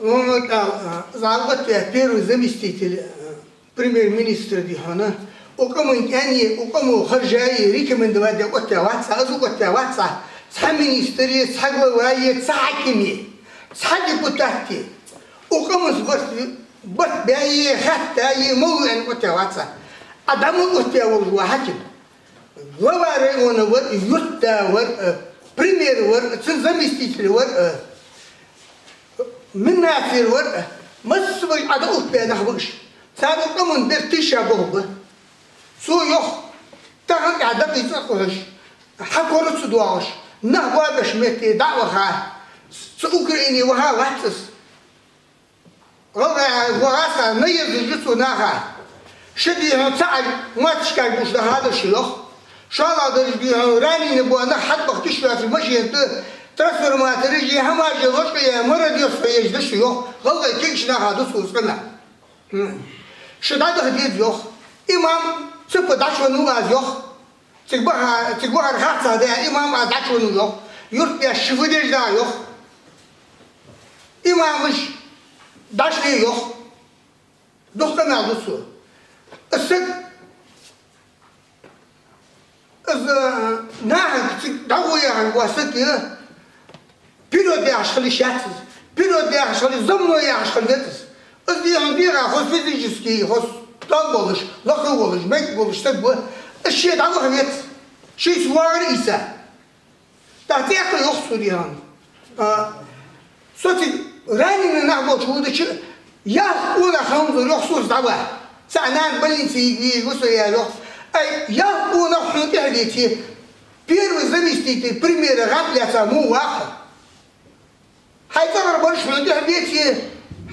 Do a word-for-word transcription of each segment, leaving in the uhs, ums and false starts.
Ну, а, а, из оттаваь первый заместитель, а, премьер-министра, дий хьона, укх къаман кӀаьнк, укх къамо харжа е рекомендовать даь оттаваь вац, из оттаваь вац, цхьа министр е, цхьа глава е, цхьа хьаким е, цхьа депутат е. Укх къаманца барт, барт баь е, хатта е, малув аьнна оттаваь вац. А дӀа ма оттаваь волаш ва хьаким. Глава района вар, юртда вар, э, премьер вар, цун заместитель вар, э, миннацер вар, э, массавар Ӏа дӀаоттабаь нах ба уж. Цар укх къаман бер тийша болх ба. Цо йоах, тахан тӀехьа дакъий цӀа кхухьаш, хьа кора ца доагӀаш, нах боабеш метте дӀа а ваха, цу Украине ваха вац из. ГӀалгӀай гӀо гӀаса наезд еш я цу наха. Ши, дий хьона, цхьа а моттигашка гуш даха да шо, йоах. ШоллагӀа дар, дий хьона, раненый бола нах хьатӀабаха йиш йоацаш машина тӀа трансформатораш е, хӀамаш е, лочкъаяь, мародёрство еш да шо, йоах. ГӀалгӀай кагийча наха да цо из къамаьл. Хм. Шо дӀадаха деза, йоах. Имам цу тӀа дӀачувеннав аз, йоах. Цига баха-, цига бахар харцахьа да, имам аз дӀачувеннав, йоах. Юрта беш ши фу деш да, йоах. Имамаш дӀачуле, йоах. Дукха къамаьл ду цо. Из саг, из, э, нахага цига дӀагӀо яхаш вола саг, э, вперёд яхаш хила йиш яц из. Вперёд яхаш хила, за мной яхаш хила веза из. Из, дий хьона, дегӀа хоза физически, хоза тол болаш, лакха волаш, мегаш волаш саг ва. Из ше дӀаваха веза. Шийца вагӀар ийца. ТӀаккха цӀаькха йоах цо, дий хьона. А, со цига раненый нах болча водача, ялх къонах хӀанзар, йоах, соца дӀаваха. Цхьа нана больнице йига везаш ва со, яьй, йоах. Ай, ялх къонах хьона тӀехьа веце, первый заместитель премьера гӀап лаьца мо ваха. Хьай цӀагӀара бараш хьона тӀехьа беце,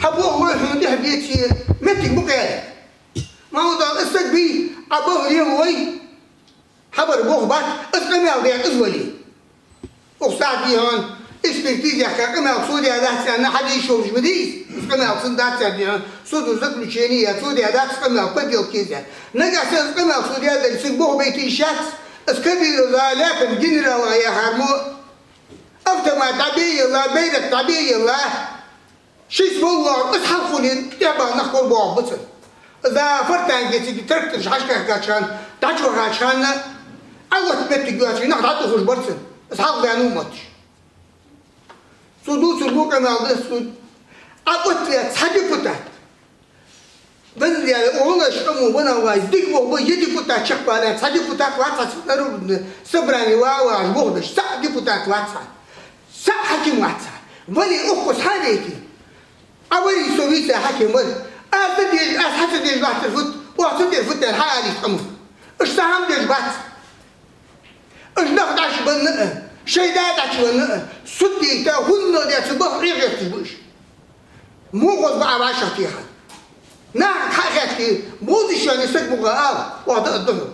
хьа болхлой хьона тӀехьа беце, моттиг ма кхаьчий. Ма валлахӀи, из саг бий, Ӏа балха лелавой, хьабар болх бац, из къамаьл даьд из вале. Укх сахьате, дий хьона, экспертиза яьккха къамаьл цо даь дац аьнна, хьадийша йолаш ма дий из, из къамаьл цун дац аьнна, дий хьона, судо заключение яь, цо даь дац къамаьл, подделка еза. Нагахьа санна из къамаьл цо даь дале, цига болх бейта йиш яц, из Кадыров, Ляпин генералга яхар мо, автомат дӀабе елла, байракх дӀабе елла, шийца вола воагӀар, из хьалха хуле, тӀехьа баха нах кора боагӀаргба цун. Из фортанге цига трактораш хьачукхаьхкача хана, дӀачувахача хана, Ӏа отта моттиг йоацаш нах дӀатӀахьош бар цун. Из хьалха ваьннав мотташ. Цо дувцар во къамаьл да, цо Ӏа оттаваь цхьа депутат. Ванзале, оалаш къамо ванал вай, дика болх ба, е депутат чакхвала, цхьа депутат вац цхьа Народное собрание ва а вагӀаш болх беш, цхьа депутат вац цхьа, цхьа хьаким вац цхьа. Вале укхаза хьавейте. Ӏа варий, со вийца хьаким вар. Аз ца дезаш, аз хьа ца дезаш латтар фуд, оаха ца дер фуд аьнна хьаалийта къамо. Уж цхьа хӀама деш бац. Уж нах дӀачубенна а, шоай да дӀачувенна а, суд дайта, хӀанз а даь цу балха Ӏе гӀерташ ба уж. Муха гӀоз ба Ӏа вӀашагӀтеха? Нахага хьа а хаьтте, бузаш шоана из саг мукъагӀа ала, оаха дӀа а духьал.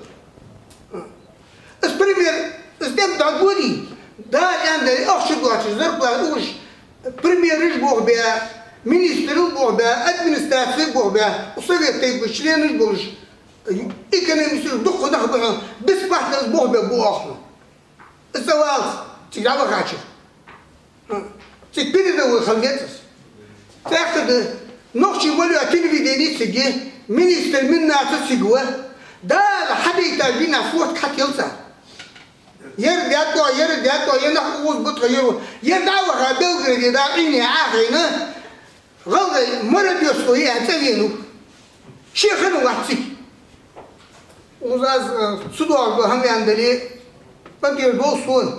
Из премьер, из тӀем дӀагоди, Дала аьнна дале, ахча доацаш, зарплата уж, премьераш болх баь, министрал болх баь, администраци болх баь, совет тейпа членаш болаш, экономисташ, дукха нах ба хьона, бесплатно из болх бергба оаха. Из ца валац, цига дӀавахача. Цига передовой хила веза из. ТӀаккха да, нохчий мел йола телевидени цига я, министр Миннаца цига ва. Дала хьадайта вина фотка хьател цар. Ер даьд оаха, ер даьд оаха, ер нах укхаза ба тха, ер ва. Ер дӀа а ваха, Белгороде дӀа а Ӏийна, Ӏохайна, гӀалгӀай мародёрство е аьнна цӀавенав. Ше хинна вац цига. Укхаза аз, э, цу доагӀа хӀама аьнна дале, патер дол сона.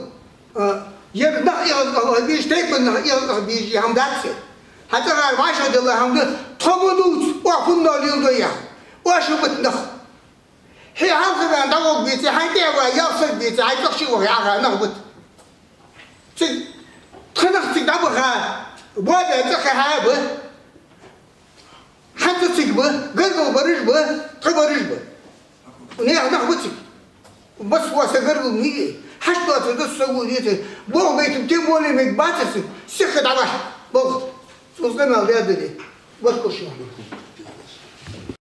Э, ер нах эгӀазкъах безаш, тайпан нах эгӀазкъах безаш, е хӀама дац ер. Хьа цӀагӀара вӀашагӀделла хӀама да, тхо ма дувц, оаха хӀанна леладой яхаш. Оаш а бита нах. Хье хьалха ваьнна дӀагӀоргбеце, хьай тӀехьа ваь ялх саг беце, хьай цӀагӀа ши ваха Ӏаха нах бита. Цига тха нах цига дӀабаха, боабаь цӀа кхехьа а ба. ХӀанз а цига ба, гаргара бараш а ба, тха бараш а ба. Наьха нах ба цига. Масса са гаргара ма йий. Хьашт доацар да са саго дийцар. Болх бейта тем более мегаш бацар цига. Сиха дӀавахьа. Болх. Цо къамаьл даь дале. Баркал шоана.